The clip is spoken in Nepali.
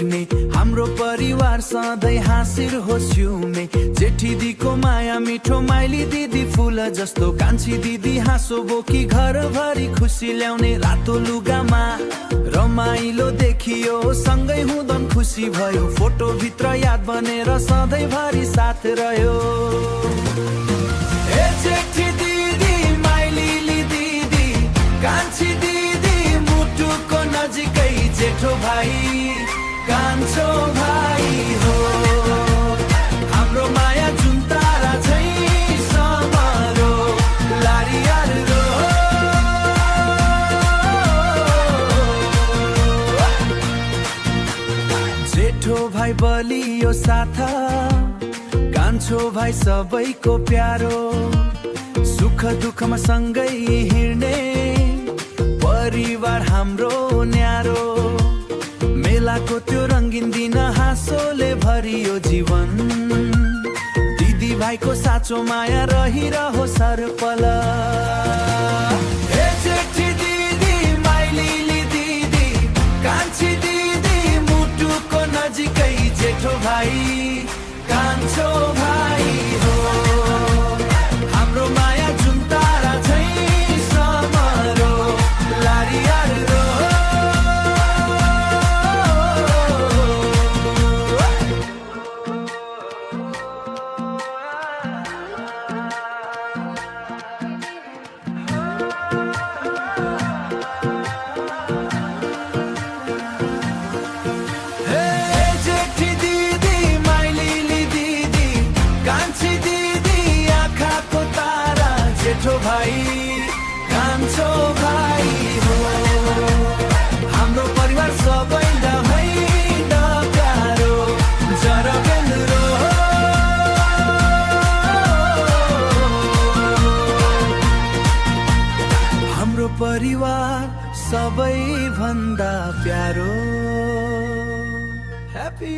उठ्ने हाम्रो परिवार सधैँ हाँसिर होस्युमे। जेठी दिदीको माया मिठो, माइली दिदी फुल जस्तो, कान्छी दिदी हाँसो बोकी घरभरि खुसी ल्याउने। रातो लुगामा रमाइलो देखियो, सँगै हुँदन खुसी भयो। फोटो भित्र याद बनेर सधैँभरि साथ रह्यो। ए जेठी दिदी, माइली दिदी, कान्छी दिदी, मुटुको नजिकै जेठो भाइ, कान्छो भाइ हो। हाम्रो माया जुन तारा झैं समारो, लारियार रो। जेठो भाइ बलियो साथा, कान्छो भाइ सबैको प्यारो। सुख दुःखमा सँगै हिँड्ने परिवार हाम्रो न्यारो। मेलाको त्यो रङ्गिन दिन हाँसोले भरियो जीवन। दिदी भाइको साँचो माया रहिरहोस् हरपल। ए जेठी दिदी, माइली दिदी, कान्छी दिदी, मुटुको नजिकै जेठो भाइ, कान्छो भाइ हो। हाम्रो माया जुन तारा झैं समारो, लारियार रो। जेठो भाइ, कान्छो भाइ हो। हाम्रो परिवार सबैलाई प्यारो, जरबेन्द्रो। हाम्रो परिवार सबैभन्दा प्यारो। ह्याप्पी